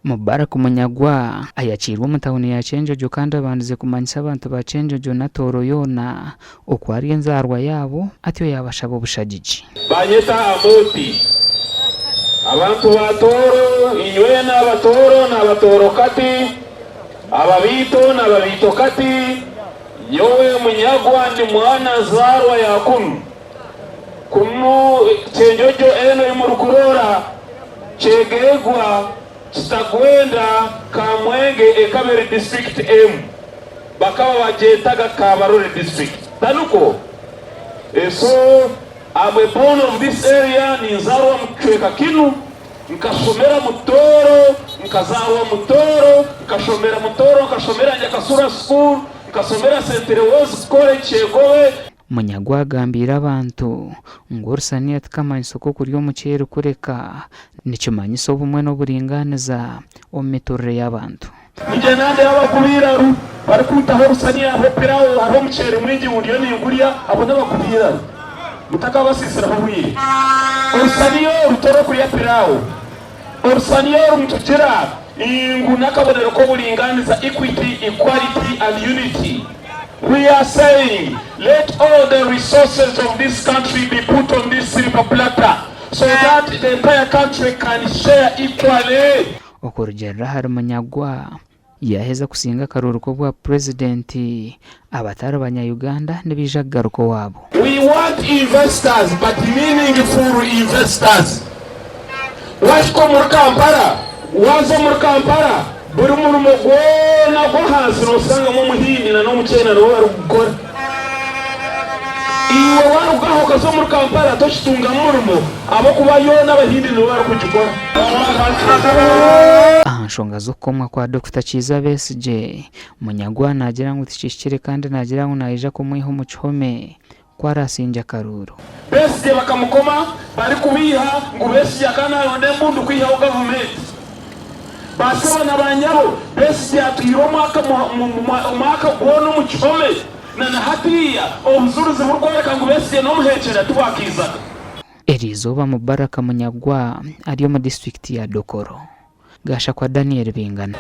Mubarak Munyagwa ayakiirwe omu tauni ya Kyenjojo kandi abandize kumanyisa abantu ba Kyenjojo na Tooro yoona oku ari enzaarwa yaabo atyo yaabashaba obushagiki. Banyeta Amooti. Abantu ba Tooro, inywena Abatooro n'Abatooro kati, Ababiito n'Ababiito kati, nyowe Munyagwa ndi mwana nzaarwa ya kunu. Kunu Kyenjojo enu ei murikuroora, Kyegegwa, Kitagwenda, Kamwenge ekaba eri disiturikiti emu. Bakaba bagyetaga Kabarole district. Tanukwo? So I'm a born of this area, ninzaarwa omu kicweka kinu, nkashomera Mutooro, nkazaarwa Mutooro, nkashomera Mutooro, nkashomera Nyakasura school, nkasomera St. Leo's College Kyegobe. Munyagwa agambiire abantu ngu orusaniya ti kamanyiso k'okurya omuceeri kureka nikimanyisa obumwe n'oburingaaniza omu miturire y'abantu. Nigye nandeeba abakuba eiraru barikuntaho orusaniya hariho pilawo hariho omuceeri mwingi ngu ndiyo ningurya abo n'abakuba eiraru mutakabasiisiraho obwire. Orusaniya oru torw'okurya pilawo. Orusaniya oru nitugira ngu n'akabonero k'oburingaaniza, equity, equality and unity. We are saying let all the resources of this country be put on this silver platter so that the entire country can share equally. Okurugiirira ahari Munyagwa, yaaheza kusinga akaruuru k'obwa Purezidenti, abatari banya-Uganda nibaija kugaruka owaabo. We want investors but meaningful investors. Wahika omuri Kampala, waaza omuri Kampala, buri murimo gwona ogw'ahansi nooshangamu Omuhindi na n'Omuchaina nibo barikugukora. Iwe waaruga aha okaza omuri Kampala tokitungamu murimo ahabw'okuba yoona Abahindi nibo barikugikora. Aha nshonga z'okukomwa kwa Dokita Kiiza Besigye, Munyagwa naagira ngu tikihikire kandi naagira ngu naija kumwiha omu kihome ku araasingye akaruuru. Besigye bakamukoma barikubeiha ngu Besigye akaba naronda embundu kwihaho gavumenti. Ba sebo na ba nyabo, Besigye atwire omwaka omwaka gwona omu kihome na na hatiiya obujurizi burikworeka ngu Besigye n'omuheekyera tibwakaizaga. Eriizooba Mubaraka Munyagwa ari omu disiturikiti ya Dokolo. Gashakwa Daniel Bingana.